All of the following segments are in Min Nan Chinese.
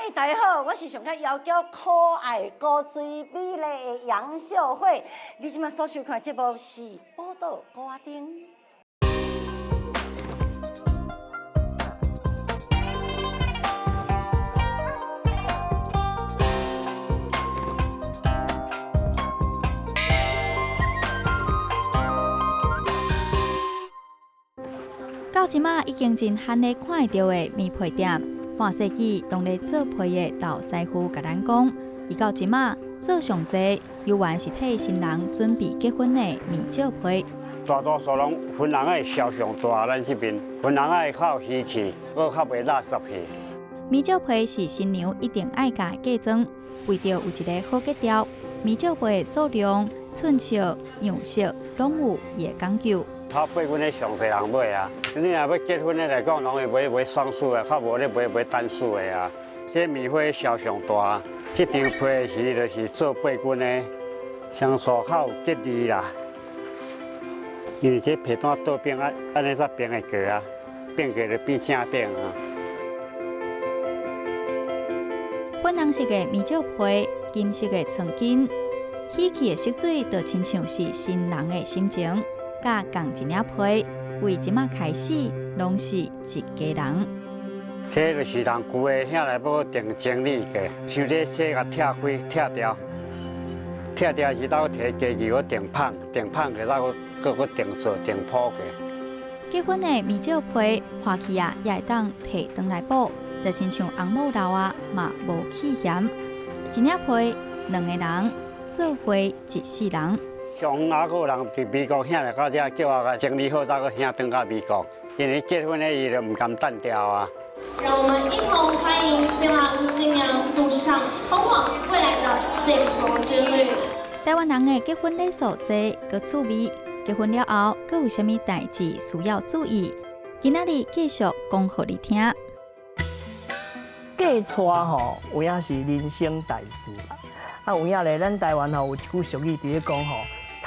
嘿，大家好，我是上較窈窕可愛、高水美麗的楊秀慧。你這擺所收看的節目是《寶島鼓仔頂》。到這馬已經真罕咧看會著的麵皮店，半世紀當咧做皮的老師傅共咱講，伊到這馬做上濟，猶原是替新人準備結婚的麵石批。大多數攏婚人的銷上大，咱這邊婚人愛較有喜氣，閣較袂垃圾去。麵石批是新娘一定愛嫁的嫁妝，為著有一个好格調，麵石批的數量、寸尺、樣式攏有伊的講究。頭八阮咧上濟人買啊！你若欲結婚的來講，攏會買買雙數的，較無咧買買單數的啊。這棉花銷上大，這張批是就是做八斤的，相數較有吉利啦。因為這被單倒反啊，按呢才反會過啊，反過就變正頂啊。粉紅色的棉石批，金色的床巾，喜氣的色水，就親像是新人的心情。佮仝一領被，為這馬開始，攏是一家人。這就是人舊的遐來欲定整理過，像這這共拆開拆掉，拆掉時頭提家己閣定捧，定捧過才閣閣閣定做定鋪過。結婚的棉石批，花去啊，也會當提轉來補，就親像翁某老啊，嘛無氣嫌。一領被，兩個人做伙一世人。上遠猶閣有人佇美國遐來到遮，叫我共整理好，才閣遐轉到美國。因為結婚的伊就毋甘單調啊。讓我們一同歡迎新郎新娘步上通往未來的幸福之旅。台灣人的結婚禮數濟，閣趣味。結婚了後，閣有啥物代誌需要注意？今仔日繼續講予你聽。嫁娶吼，有影是人生大事啦。啊，有影咧，咱台灣吼有一句俗語佇咧講吼。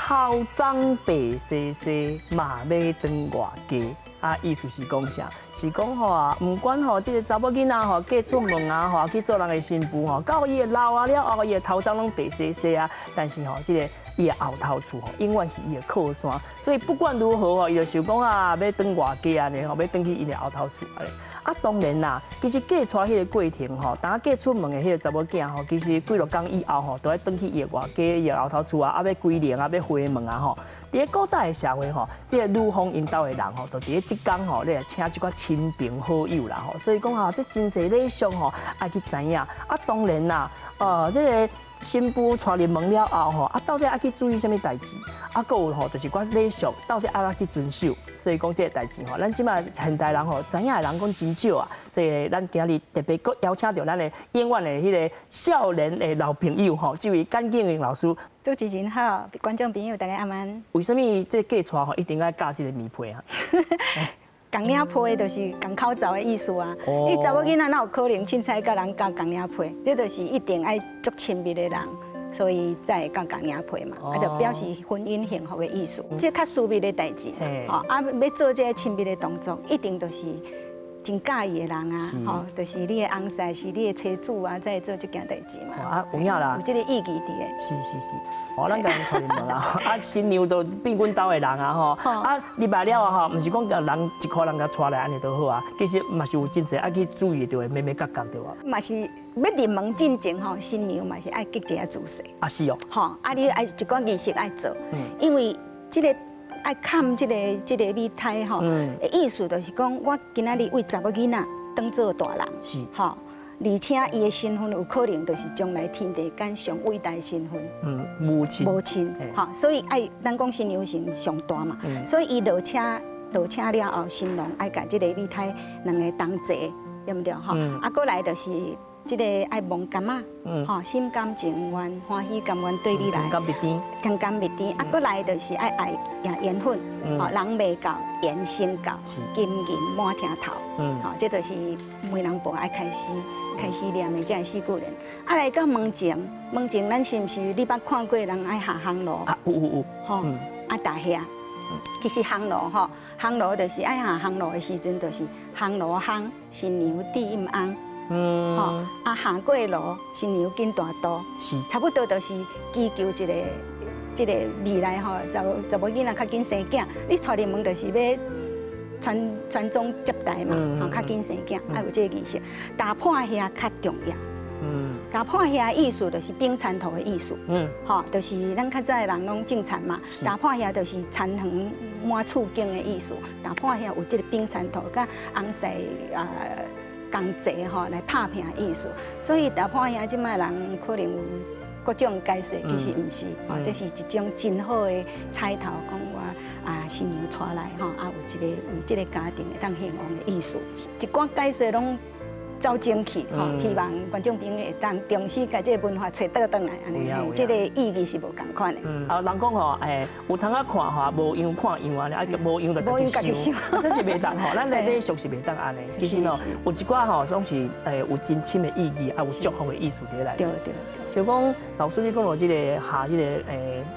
頭鬃白雪雪，嘛欲轉外家。啊，意思是講啥？是講吼啊，毋管吼這个查某囡仔吼嫁出門啊吼去做人的新婦吼，到伊會老啊了後，伊的頭鬃攏白雪雪啊。但是吼，這个伊的後頭厝吼，永遠是伊的靠山。所以不管如何吼，伊就想講啊，欲轉外家按呢吼，欲轉去𪜶的後頭厝按呢。啊，當然啦，其實嫁娶彼个過程吼，當嫁出門的彼个查某囝吼，其實幾落工以後吼，都愛轉去伊的外家、伊的後頭厝啊，啊，欲歸寧啊，欲回門啊吼。佇咧古早的社會吼，這個女方𪜶兜的人吼，就佇咧這工吼，咧來請這寡親朋好友啦吼。所以講啊，這真濟禮數吼，愛去知影。啊，當然啦，這個新婦娶入門了後吼，啊，到底愛去注意啥物代誌？啊，閣有吼，就是寡禮數到底愛怎去遵守？所以講這個代誌吼，咱這馬現代人吼，知影的人講真少啊。所以咱今日特別閣邀請著咱的永遠的彼个少年的老朋友吼，這位簡景榮老師。主持人好，觀眾朋友大家晚安。為啥物這嫁娶吼一定愛佮這个棉被啊？仝領被就是仝口罩的意思啊！你查某囡仔哪有可能凊彩佮人佮仝領被？這就是一定愛足親密的人，所以才會佮仝領被嘛，啊，就表示婚姻幸福的意思。這較私密的代誌，吼啊，欲做這个親密的動作，一定就是真佮意的人啊，吼，就是你的翁婿，是你的妻子啊，才會做這件代誌嘛。啊，有影啦，有這个意義佇的。是是是，哦，咱共𪜶娶入門啊，啊，新娘都變阮兜的人啊，吼，啊，入來了後吼，毋是講共人一箍人共娶來按呢就好啊，其實嘛是有真濟愛去注意著的，眉眉角角對無？嘛是欲入門進前吼，新娘嘛是愛結一下姿勢。啊是哦。吼，啊，你愛一寡儀式愛做，因為這个愛崁這个這个米胎吼，意思就是講，我今仔日為查某囡仔當做大人，吼，而且伊的身份有可能就是將來天地間上偉大的身份，母親，母親，吼，所以愛咱講新娘是上大嘛，所以伊落車落車了後，新郎愛共這个米胎兩个同齊，對毋對？吼，啊，過來就是這个愛摸柑仔，吼，心甘情願、歡喜甘願對你來，甘甘蜜甜，甘甘蜜甜。啊，過來就是愛愛贏緣分，吼，人未到，緣先到，金銀滿廳頭，吼，這就是媒人婆愛開始開始念的這四句聯。啊，來到門前，門前咱是毋是你捌看過人愛下烘爐？啊，有有有，吼，啊，踏遐。其實烘爐吼，烘爐就是愛下烘爐的時陣，就是烘爐烘新娘對翁翁。吼，啊下過路，新娘緊大肚，差不多就是祈求一個這個未來吼，查某囡仔較緊生囝，你娶入門就是欲傳宗接代嘛，吼，較緊生囝，愛有這個儀式。打破遐較重要。打破遐意思就是冰田頭的意思。吼，就是咱較早的人攏種田嘛，打破遐就是田園滿厝景的意思。打破遐有這個冰田頭，佮翁婿啊共齊吼來拍拚的意思。所以打破遐這擺人可能有各種解釋，其實毋是，吼，這是一種真好的彩頭，講我啊新娘娶來吼，啊有一個為這個家庭會當興旺的意思。一寡解釋攏走精去，吼，希望觀眾朋友會當重新共這個文化揣倒轉來，按呢，這個意義是無仝款的。啊，人講吼，有通仔看吼，無樣看樣按呢，啊，無樣就家己想，這是袂當吼，咱內底俗是袂當按呢。其實吼，有一寡吼，總是有真深的意義，啊，有祝福的意思佇內。對對。就講老師你講到這個下這個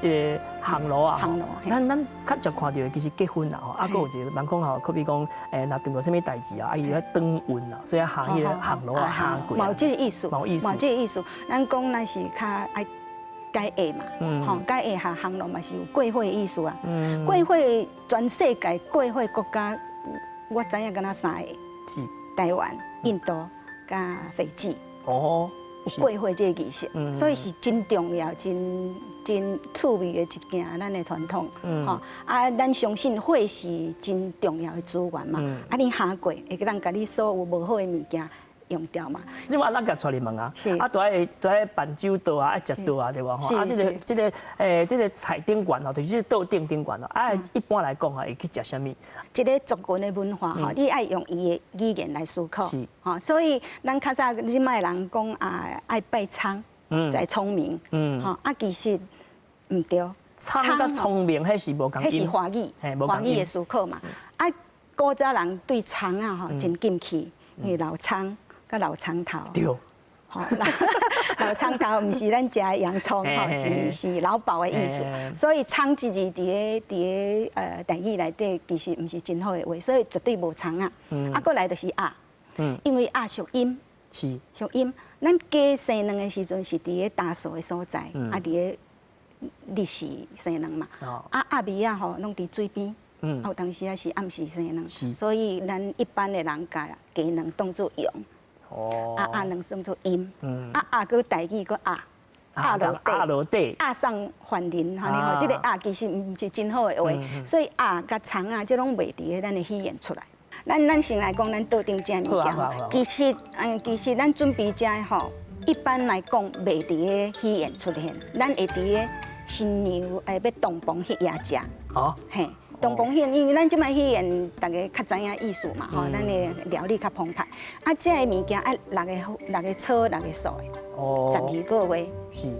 這個烘爐啊，咱較常看著的其實結婚啦吼，啊，閣有一個人講吼，可比講若遇著啥物代誌啊，啊伊愛轉運啊，所以下彼個烘爐啊下過。嘛有這個意思，嘛有意思，嘛有這個意思。咱講咱是較愛解厄嘛，吼解厄下烘爐嘛是有過火的意思啊。過火全世界過火國家，我知影敢若三個，是台灣、印度佮斐濟。哦。有過火這個儀式，所以是真重要、真真趣味的一件咱的傳統。吼啊，咱相信火是真重要的資源嘛。啊，你下過會當共你所有無好的物件用掉嘛。這擺咱共娶入門啊，啊，都愛辦酒桌啊，愛食桌啊，對無吼？啊，這個菜頂懸吼，就是這個桌頂頂懸啊，一般來講啊，會去食啥物？一個族群的文化吼，你愛用伊的語言來思考。吼，所以咱較早這擺人講啊，愛拜蒼，才聰明。吼啊，其實毋對。蒼佮聰明，彼是無仝。彼是華語，華語的思考嘛。啊，古早人對蔥仔吼真禁忌，因為老蔥。佮老蔥頭，對，吼，老蔥頭毋是咱食的洋蔥，吼，是老鴇的意思。所以蔥這字佇个台語內底其實毋是真好的話，所以絕對無蔥仔。啊，過來就是鴨，因為鴨屬陰，屬陰。咱雞生卵的時陣是佇个打掃的所在，啊，佇个日時生卵嘛。啊，鴨尾仔吼攏佇水邊，啊，有當時仔是暗時生卵，所以咱一般的人共雞卵當做陽。啊，鴨卵算做陰，啊鴨閣台語閣鴨，鴨落底，鴨落底，鴨送凡人，按呢吼，這個鴨其實毋是真好的話，所以鴨佮蔥仔這攏袂佇个咱的語言出來。咱先來講咱桌頂食的物件，其實咱準備食的吼，一般來講袂佇个喜宴出現，咱會佇个新娘欲洞房彼夜食。哦，嘿。洞房宴，因為咱這擺喜宴，大家較知影意思嘛，吼，咱的料理較澎湃。啊，這个物件愛六個初六個素的，12個月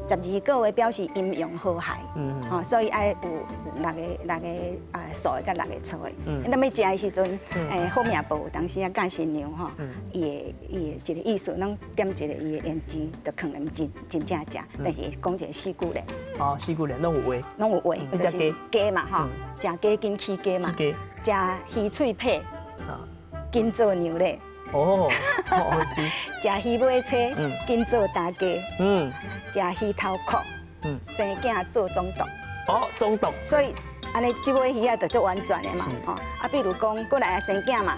，12個月表示陰陽和諧，吼，所以愛有六個啊素的佮六個初的。咱欲食的時陣，好命婆有當時啊教新娘吼，伊的一個意思，攏點一個伊的胭脂，就囥咧真真正食，但是講一個四句咧。哦，四句咧，攏有話。攏有話，就是雞嘛吼，食雞緊起雞嘛，食魚喙皮，緊做娘咧。哦，食魚尾叉，緊做大家。食魚頭殼，生囝做總督。哦，總督。所以按呢，這尾魚仔就足婉轉的嘛。吼，啊，比如講，過來生囝嘛。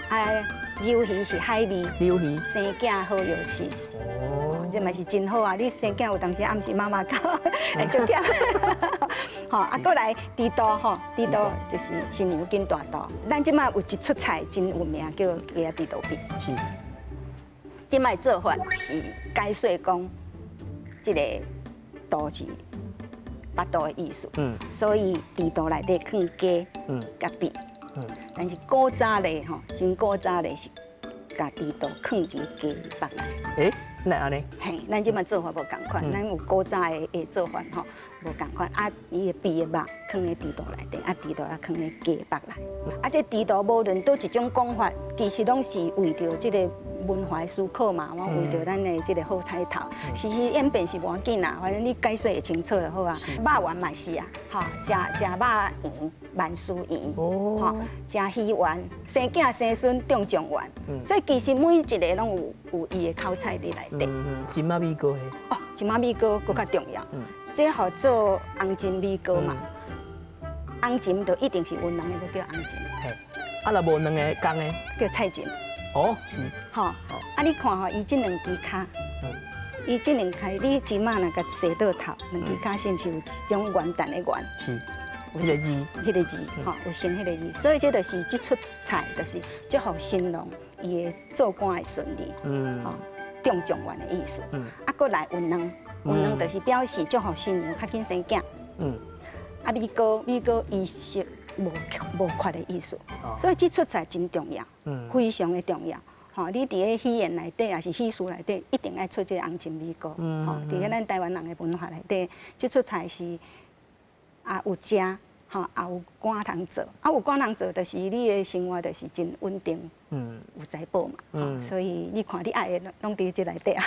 啊，魷魚是海味。魷魚。生囝好藥飼。哦，這嘛是真好啊！你生囝有當時暗時媽媽教，會足忝。吼，啊，過來豬肚吼，豬肚就是新娘緊大肚。咱這擺有一出菜真有名，叫雞仔豬肚餅。是。這擺做法是解說講，這個肚是腹肚的意思。所以豬肚內底囥雞，佮鱉。但是古早咧吼，真古早咧是共豬肚囥佇雞腹內。欸？哪按呢？嘿，咱這馬做法無仝款，咱有古早的做法吼，無仝款。啊，伊的肥的肉囥佇豬肚內底，啊，豬肚啊囥佇雞腹內。啊，這豬肚無論佗一種講法，其實攏是為著這个文化的思考嘛，我為著咱的這个好彩頭。其實演變是無要緊啦，反正你解說會清楚就好啊。肉圓嘛是啊，吼，食食肉圓，萬事圓，吼，食魚圓，生囝生孫中狀元。所以其實每一个攏有伊的口彩佇內底。蓁仔米糕。哦，蓁仔米糕閣較重要。這號做紅蓁米糕嘛，紅蓁就一定是有兩个就叫紅蓁。啊，若無兩个公的，叫菜蓁。哦，是。吼，啊，你看吼，伊這兩支跤，伊這兩跤，你這馬若共踅倒頭，兩支跤是毋是有一種元旦的元？是，彼个字，彼个字，吼，有成彼个字，所以這就是這出菜，就是祝福新郎伊的做官的順利，吼，中狀元的意思。啊，閣來有卵，有卵就是表示祝福新娘較緊生囝。啊，米糕，米糕伊是無缺的意思，所以這出菜真重要，非常的重要。吼，你佇咧喜宴內底，抑是喜事內底，一定愛出這個紅蓁米糕。吼，佇咧咱台灣人的文化內底，這出菜是啊有食，吼，也有官通做，啊有官通做，就是你的生活就是真穩定，有財寶嘛。所以你看你愛的攏佇這內底啊。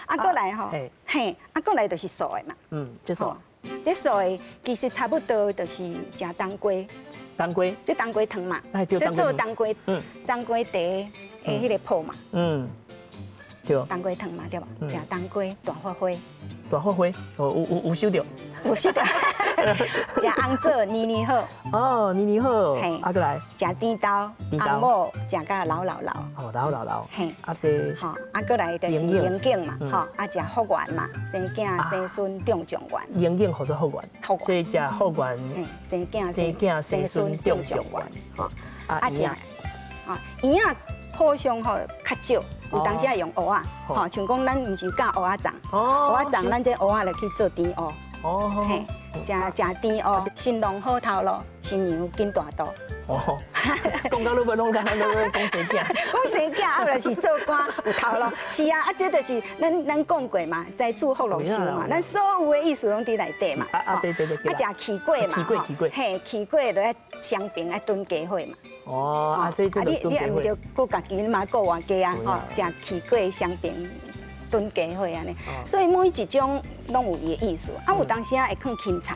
啊，閣來吼，嘿，啊，閣來就是素的嘛。這素。這素的其實差不多就是食當歸。當歸。這當歸湯嘛。這做當歸，當歸茶的彼个泡嘛。對。當歸湯嘛，對無？食當歸大發花。大發花，哦，有收著。有收著。食紅棗年年好。哦，年年好。嘿。啊，閣來。食甜豆，翁某食甲老老老。哦，老老老。嘿。啊，這。吼，啊，閣來就是龍井嘛，吼，啊，食福元嘛，生囝生孫中狀元。龍井號做福元。福元。所以食福元。生囝生囝生孫中狀元。吼。啊，食。啊，圓仔好像吼較少，有當時愛用芋仔，吼，像講咱毋是教芋仔粽，芋仔粽咱這芋仔就去做甜芋。哦，嘿，食食甜芋，新郎好頭路，新娘緊大肚。哦，講到你欲攏敢若咧講生囝，講生囝啊，就是做官有頭路。是啊，啊，這就是咱講過嘛，財主福祿壽嘛，咱所有的意思攏佇內底嘛。啊啊，這這啊，食氣粿嘛，氣粿氣粿，嘿，氣粿就愛雙爿愛燉雞血嘛。哦，啊，這這啊，你也毋著顧家己，你嘛顧外家啊，吼，食氣粿雙爿燉雞血按呢。所以每一種攏有伊的意思。啊，有當時仔會囥芹菜，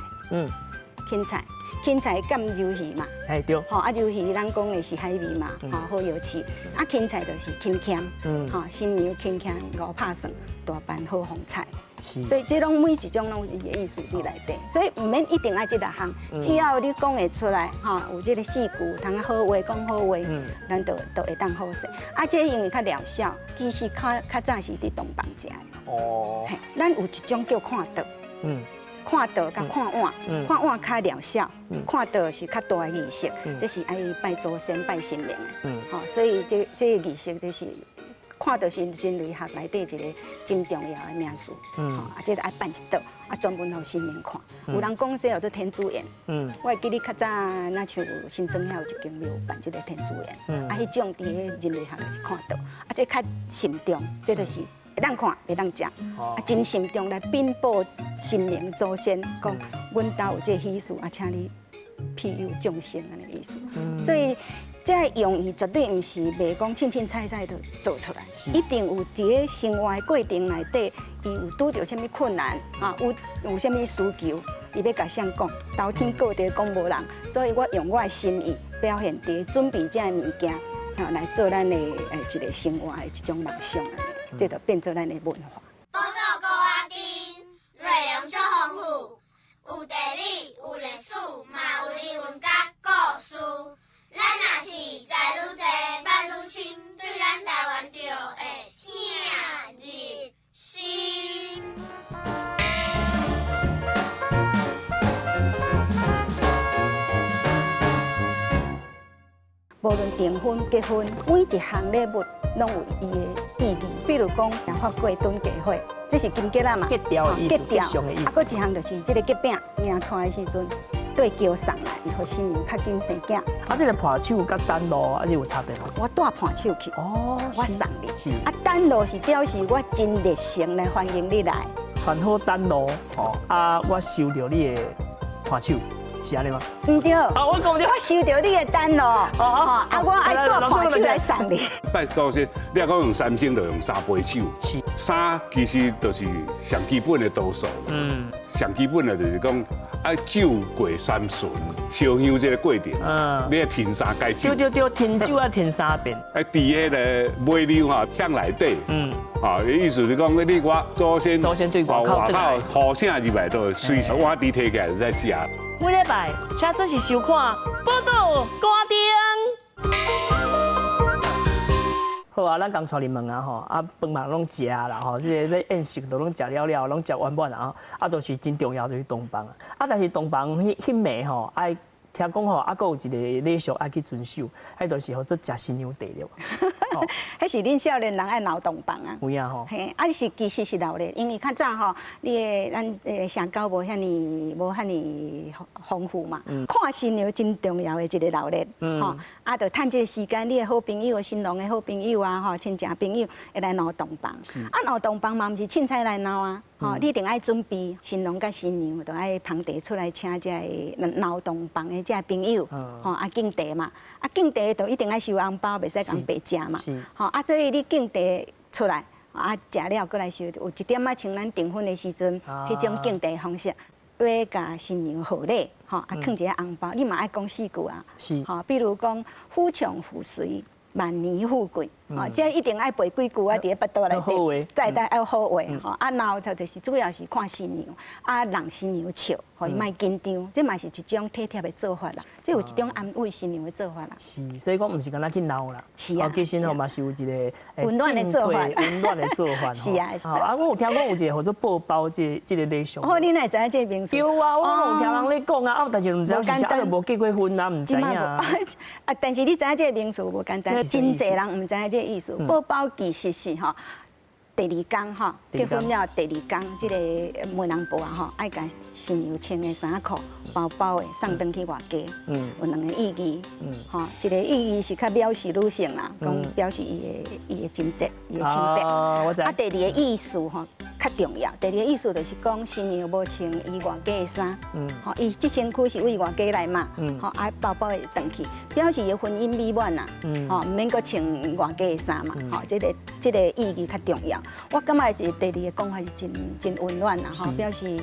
芹菜。芹菜兼魷魚嘛，嘿對，吼啊魷魚咱講的是海味嘛，吼好藥飼。啊芹菜就是勤儉，吼新娘勤儉五拍算，大辦好風采。所以這攏每一種攏有伊的意思佇內底，所以毋免一定愛這六項，只要你講會出來，吼有這个四句，通好話講好話，咱就會當好勢。啊，這因為較療效，其實較早是佇洞房食的。哦，咱有一種叫看桌。看桌佮看碗，看碗較療效，看桌是較大的儀式，這是愛拜祖先、拜神明的，吼，所以這這个儀式就是看桌是人類學內底一个真重要的名詞，啊，這个愛辦一桌，啊，專門予神明看。有人講這叫做天主宴，我會記得較早，若像新莊遐有一間廟辦這个天主宴，啊，彼種佇咧人類學就是看桌，啊，這較慎重，這就是。會當看，會當食，啊，真慎重來稟報神明祖先，講阮兜有這个喜事，啊，請你庇佑眾生按呢意思。所以這个用意絕對毋是袂講凊凊彩彩就做出來，一定有佇咧生活的過程內底，伊有拄著啥物困難，啊，有啥物需求，伊欲共誰講，頭天過地講無人，所以我用我的心意表現佇準備這个物件，來做咱的一个生活的一種夢想。這就變做咱的文化。寶島古仔甜，內容足豐富，有地理，有歷史，嘛有人文佮故事。咱若是知愈濟，捌愈深，對咱台灣就會疼入心。無論訂婚、結婚，每一項禮物攏有伊的意義。比如講，發粿燉雞血，這是金桔仔嘛？結調的意思，啊，閣一項就是這个結餅，迎娶的時陣，綴轎送來，予新娘較緊生囝。啊，這个伴手佮等路，啊，這有差別無？我帶伴手去，我送你。啊，等路是表示我真熱誠來歡迎你來。穿好等路，吼，啊，我收著你的伴手。是按呢嗎？毋對，啊，我講對，我收著你的等路，哦，啊，我愛帶伴手來送你。拜祖先，你若講用三牲，就用三杯酒。三其實就是上基本的度數。上基本的就是講，愛酒過三巡，燒香這個過程。你愛停三擺酒。對對對，停酒愛停三遍。啊，佇彼个尾溜吼，向內底。啊，意思是講，你我祖先祖先對外口呼聲入來，就隨時碗碟提起來就在食。每禮拜請準時收看《寶島歌頂》。好啊，咱剛帶你問啊吼，啊飯嘛攏食啦吼，這个宴席都攏食了了，攏食圓滿啊，啊，都是真重要，就是洞房啊。啊，但是洞房彼暝吼，愛聽講吼，啊，閣有一个禮俗愛去遵守，彼就是號做食新娘茶著無？彼是恁少年人愛鬧洞房啊。有影吼。嘿，啊是其實是鬧熱，因為較早吼，你的咱的社交無遐爾無遐爾豐富嘛。看新娘真重要的一个鬧熱，吼，啊，就趁這个時間，你的好朋友、新郎的好朋友啊，吼，親戚朋友會來鬧洞房。啊，鬧洞房嘛，毋是凊彩來鬧啊，吼，你一定愛準備新郎佮新娘，就愛捧茶出來請這个鬧洞房的這个朋友，吼，啊敬茶嘛，啊敬茶就一定愛收紅包，袂使共白食嘛，吼，啊所以你敬茶出來，啊食了閣來收，有一點仔像咱訂婚的時陣，彼種敬茶方式，欲共新娘賀禮，吼，啊囥一个紅包，你嘛愛講四句啊，吼，比如講夫唱婦隨，萬年富貴，吼，這一定愛背幾句啊，佇咧腹肚內底，再帶愛好話，吼，啊，然後就是主要是看新娘，啊，讓新娘笑，予伊莫緊張，這嘛是一種體貼的做法啦，這有一種安慰新娘的做法啦。是，所以講毋是干焦去鬧啦，是啊，其實吼嘛是有一个溫暖的做法，溫暖的做法。是啊，啊，我有聽講有一个號做報包這個禮俗。哦，你哪會知影這個名詞？有啊，我攏有聽人咧講啊，啊，但是毋知影是啥，啊，就無結過婚啊，毋知影。啊，但是你知影這個名詞無簡單，真濟人毋知影這個意思。報包其實是吼，第二工吼，結婚了第二工，這个媒人婆啊吼，愛共新娘穿的衫褲包包的送轉去外家，有兩个意義，吼，一个意義是較表示女性啦，講表示伊的貞節，伊的清白。啊，第二个意思吼較重要，第二个意思就是講新娘無穿伊外家的衫，吼，伊這身軀是為外家來嘛，吼，啊包包的轉去，表示伊的婚姻美滿啦，吼，毋免閣穿外家的衫嘛，吼，這个意義較重要。我感覺是第二个講法是真真溫暖啦，吼，表示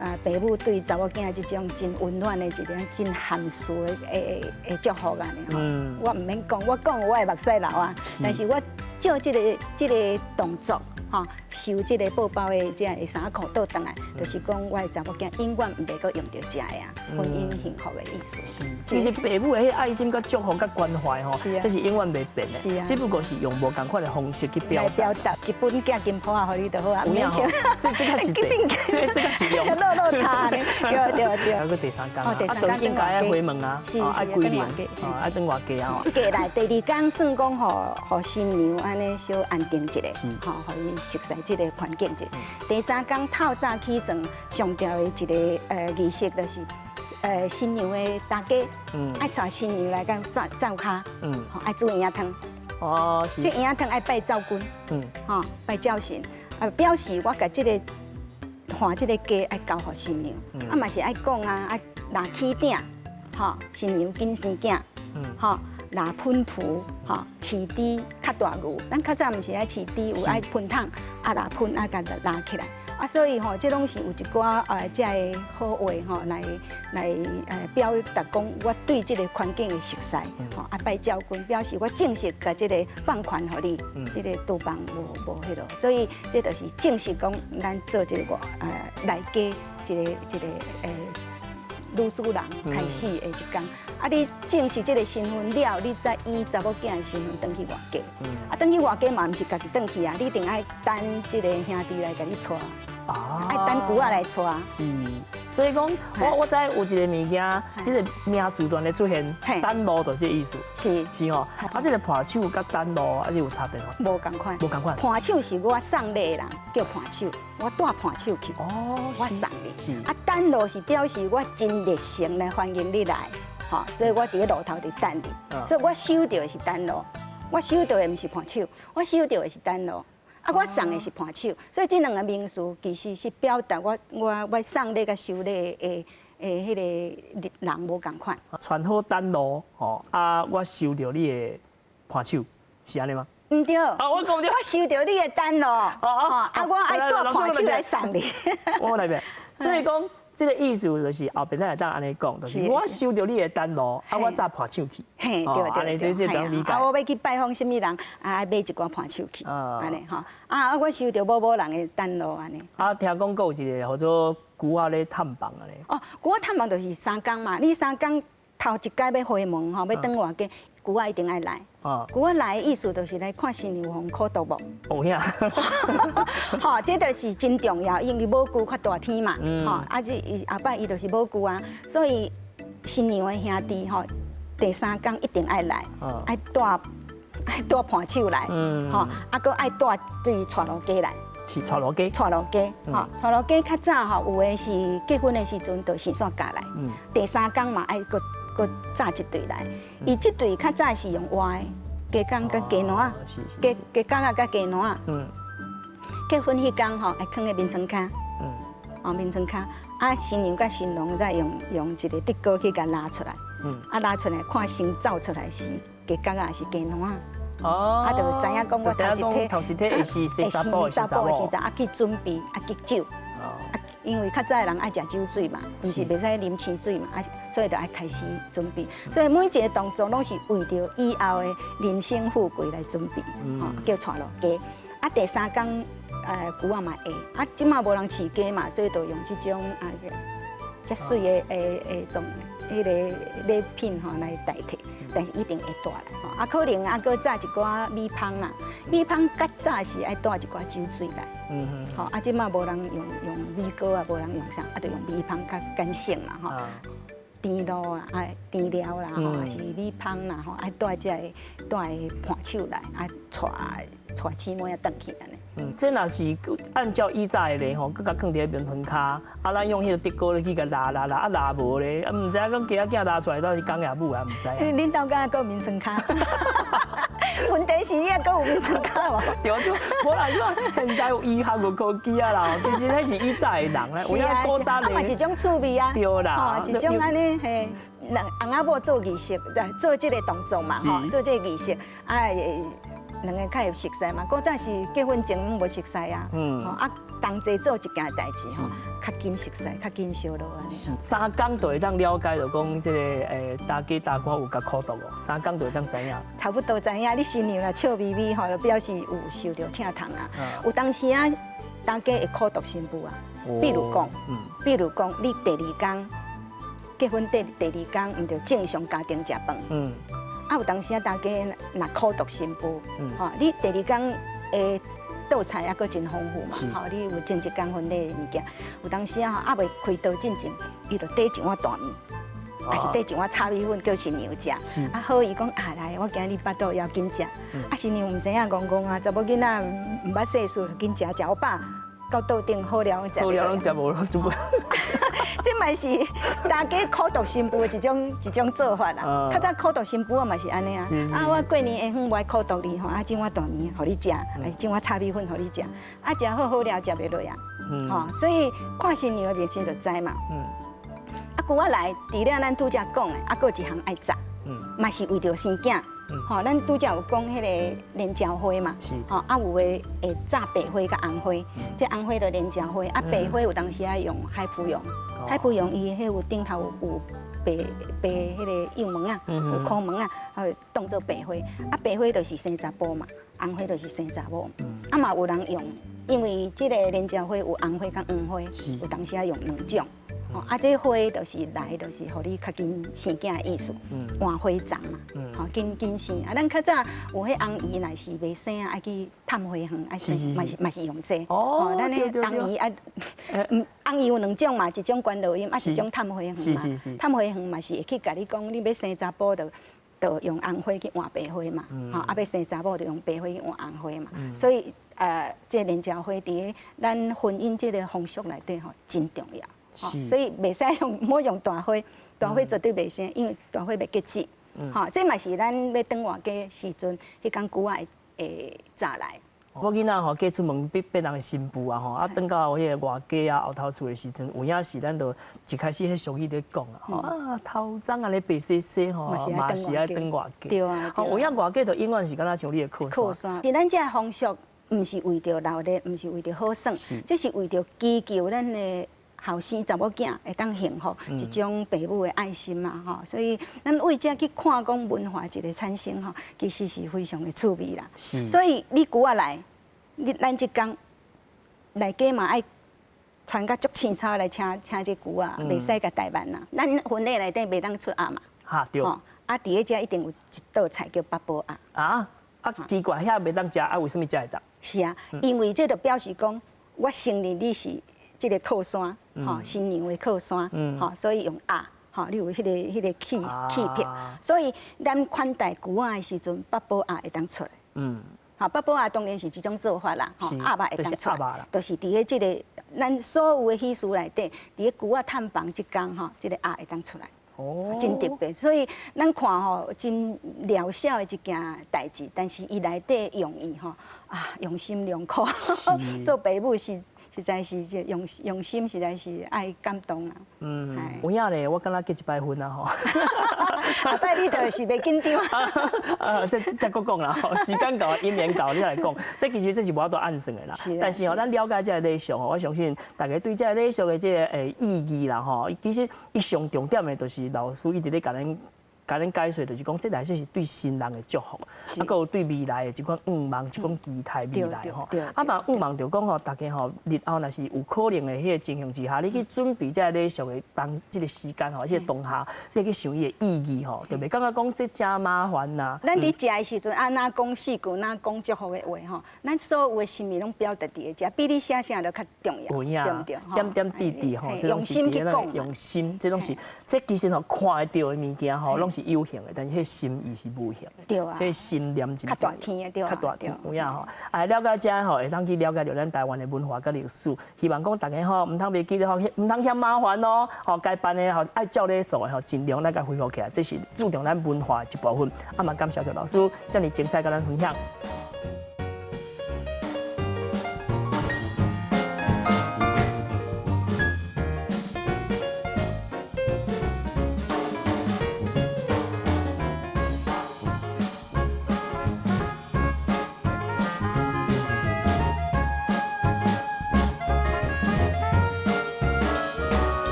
啊，爸母對查某囝這種真溫暖的一種真含蓄的祝福按呢吼。我毋免講，我講我的目屎流啊，但是我照這个動作，吼，收這个報包的這个衫褲倒轉來，就是講我的查某囝永遠毋袂閣用著這个啊，婚姻幸福的意思。是，其實爸母的彼個愛心、佮祝福、佮關懷吼，這是永遠袂變的。是啊，只不過是用無仝款的方式去表達。表達一本寄金箔仔予你就好啊，有影吼，這較實際，這較實用。落落塔呢，對對對。還閣第三工啊，啊，應該愛回門啊，愛歸寧，愛轉外家啊。過來第二工算講，予新娘按呢小安定一下，吼，予伊熟悉這个環境者。第三工透早起床，上重要的一个儀式就是，新娘的大家，愛帶新娘來共灶灶跤，吼，愛煮嬰仔湯。哦，是。這嬰仔湯愛拜灶君，吼，拜灶神，啊，表示我共這个換這个家愛交予新娘，啊嘛是愛講啊，愛拿起鼎，吼，新娘緊生囝，吼。拿噴噗，吼，飼豬較大牛，咱較早毋是愛飼豬，有愛噴桶，啊拿噴啊，共拉起來，啊所以吼，這攏是有一寡這个好話吼，來表達講我對這个環境的熟悉，吼，啊拜灶君表示我正式共這个放權予你，這个廚房無彼落，所以這就是正式講咱做這个來家這个女主人開始的一工，啊！你正式這个身份了，你再以查某囝的身份轉去外家。啊，轉去外家嘛，毋是家己轉去啊，你一定愛等這个兄弟來共你帶，愛等姑仔來帶。是，所以講，我知有一个物件，這个名詞端咧出現，等路就這個意思。是是吼，啊，這个伴手佮等路啊，這有差別無？無仝款。無仝款。伴手是我送禮的人，叫伴手，我帶伴手去。哦。我送你。啊，等路是表示我真熱誠來歡迎你來，吼，所以我佇咧路頭佇等你。所以我收著的是等路，我收著的毋是伴手，我收著的是等路。啊，我送的是伴手，所以這兩个名詞其實是表達我送禮佮收禮的彼个人無仝款。傳好等路，吼，啊，我收著你的伴手，是按呢嗎？毋對，啊，我講對。我收著你的等路，啊，我愛帶伴手來送你。我來遍，所以講。這个意思就是後邊咱會當按呢講，就是我收著你的等路，啊，我紮伴手去。嘿，對對對，啊，我欲去拜訪啥物人，啊，愛買一寡伴手去，按呢吼。啊，我收著某某人的等路按呢。啊，聽講閣有一个叫做龜仔咧探訪按呢。哦，龜仔探訪就是三工嘛，你三工頭一擺欲回門吼，欲轉外家，龜仔一定愛來。龜仔來的意思就是來看新娘有予苦毒無？有影。吼，這就是真重要，因為母龜較大天嘛，吼，啊，這伊後擺伊就是母龜啊，所以新娘的兄弟吼，第三工一定愛來，愛帶伴手來，吼，啊，閣愛帶對娶路家來。是娶路家。娶路家，吼，娶路家較早吼，有的是結婚的時陣就先煞嫁來，第三工嘛愛閣紮一對來，伊這對較早是用活的，雞公佮雞卵仔，雞公仔佮雞卵仔。結婚彼工吼，會囥佇眠床跤，哦，眠床跤，啊，新娘佮新郎再用一个竹篙去共拉出來，啊，拉出來看先走出來是雞公仔還是雞卵仔。哦，啊，就知影講我頭一體，頭一體會是生查埔的時陣，啊，去準備啊，敬酒。因為較早的人愛食酒水嘛，毋是袂使啉清水嘛，啊，所以就愛開始準備。所以每一个動作攏是為著以後的人生富貴來準備，吼，叫娶路家。啊，第三工，龜仔嘛會，啊，這馬無人飼雞嘛，所以就用這種啊，遮媠的種彼个禮品吼來代替，但是一定會帶來吼。啊，可能啊，閣紮一寡米芳啦，米芳較早是愛帶一寡酒水來，吼，啊，這馬無人用米糕啊，無人用啥，啊，就用米芳較簡省啦，吼，甜露啦，啊，甜料啦，吼，還是米芳啦，吼，愛帶這个帶伴手來，啊，帶姊妹仔轉去按呢。嗯，這若是按照以早的咧吼，閣共囥佇眠床跤，啊，咱用彼個竹篙咧去共拉拉拉，啊拉無咧，啊，毋知影講雞仔囝拉出來到底是公抑母啊，毋知。恁兜敢閣有眠床跤？問題是你猶閣有眠床跤無？對，就無啦，就現代有醫學有科技啊啦，其實彼是以早的人咧，有影古早咧。啊嘛一種趣味啊。對啦。一種按呢嘿，人翁仔某做儀式，做這個動作嘛，吼，做這個儀式，啊。兩个較會熟似嘛，古早是結婚前攏無熟似啊，啊，同齊做一件代誌吼，較緊熟似，較緊相落按呢。是三工就會當了解，就講這个大家大官有共苦毒無？三工就會當知影。差不多知影，你新娘若笑眯眯吼，就表示有受著疼痛啊。有當時啊，大家會苦毒新婦啊。比如講，比如講，你第二工結婚第二工，毋著正常家庭食飯。啊，有當時啊，大家若苦毒新婦，吼，你第二工的桌菜猶閣真豐富嘛，吼，你有前一工婚禮的物件，有當時啊，猶未開刀進前，伊就綴一碗大麵，抑是綴一碗炒米粉叫新娘食。啊，好，伊講啊，來，我今日腹肚枵緊食。啊，新娘毋知影戇戇啊，查某囡仔毋捌世事，就緊食，食予飽。到桌頂好了，好了攏食無咯，全部。這嘛是大家苦毒新婦的一種做法啦。較早苦毒新婦嘛是按呢啊。啊，我過年下昏無愛苦毒你吼，啊，整碗大麵予你食，整碗炒米粉予你食，啊，食好好了，食袂落啊。吼，所以看新娘的面色就知嘛。啊，龜仔來，除了咱拄才講的，啊，閣有一項愛紮，嘛是為著生囝。吼，咱拄才有講彼个蓮椒花嘛，吼，啊有的會紮白花佮紅花，這紅花就蓮椒花，啊白花有當時愛用海蒲絨，海蒲絨伊彼有頂頭有白白彼个幼毛仔，有箍毛仔，啊當做白花，啊白花就是生查埔嘛，紅花就是生查某，啊嘛有人用，因為這个蓮椒花有紅花佮黃花，有當時愛用兩種。啊，這花就是來，就是予你較緊生囝的意思，換花叢嘛，吼，緊緊生。啊，咱較早有彼翁姨若是袂生啊，愛去探花園，愛生嘛是用這個。哦，咱彼翁姨啊，翁姨有兩種嘛，一種觀落陰，啊，一種探花園嘛。探花園嘛是會去共你講，你欲生查埔就用紅花去換白花嘛，吼，啊，欲生查某就用白花去換紅花嘛。所以，這個連椒花佇咱婚姻這個風俗內底吼，真重要。所以袂使用，毋好用大花，大花絕對袂生，因為大花袂結籽。吼，這嘛是咱欲轉外家時陣，彼工龜仔會紮來。我囡仔吼嫁出門變變人的新婦啊吼，啊轉到彼个外家啊後頭厝的時陣，有影時咱就一開始彼俗語咧講啊，吼啊頭鬃按呢白雪雪吼，嘛是愛轉外家。對啊。吼有影外家就永遠是敢若像你的靠山。靠山。是咱這个風俗，毋是為著鬧熱，毋是為著好耍，這是為著祈求咱的後生查某囝會當幸福，一種爸母的愛心嘛吼。所以咱為這去看講文化一個產生吼，其實是非常的趣味啦。所以你龜仔來，你咱這工內家嘛愛穿甲足凊彩來請請這龜仔，袂使共怠慢啦。咱婚禮內底袂當出鴨嘛。哈對。啊，佇咧遮一定有一道菜叫八寶鴨。啊啊奇怪，遐袂當食，啊為啥物遮會當？是啊，因為這就表示講，我承認你是這個靠山，吼，新娘的靠山，吼，所以用鴨，吼，你有彼個氣魄，所以咱款待龜仔的時陣，八寶鴨會當出來。吼，八寶鴨當然是一種做法啦，吼，鴨肉會當出來，就是佇咧這個咱所有的喜事內底，佇咧龜仔探房這工吼，這個鴨會當出來。哦，真特別，所以咱看吼真渺小的一件代誌，但是伊內底用意吼啊，用心良苦，做爸母是實在是這用心，實在是愛感動啊。嗯，有影咧，我敢若結一擺婚啊吼。後擺你就是袂緊張。啊，這這閣講啦吼，時間到，姻緣到，你來講，這其實這是無法度按算的啦。但是吼，咱了解這個禮俗吼，我相信大家對這個禮俗的這個意義啦吼，其實伊上重點的就是老師一直咧共咱解說，就是講這內底是對新人的祝福，啊，閣有對未來的這款願望，這款期待未來吼。啊嘛願望就講吼，大家吼日後若是有可能的彼個情形之下，你去準備這個禮俗的當這個時間吼，這個當下，你去想伊的意義吼，就袂感覺講這誠麻煩呐。咱佇食的時陣，啊，若講四句，若講祝福的話吼，咱所有的心意攏表達佇咧遮，比你寫啥都較重要，對毋對？點點滴滴吼，用心去講，用心，這攏是這其實吼看會著的物件吼，攏是有形的，但是彼個心意是無形的。對啊，這心念真較大天的對啊，較大天有影吼。啊，了解這吼，會當去了解著咱台灣的文化佮歷史。希望講大家吼，毋通袂記得吼，毋通嫌麻煩哦。吼，該辦的吼，愛照禮數的吼，盡量來共恢復起來，這是注重咱文化的一部分。啊嘛，感謝著老師遮爾精彩佮咱分享。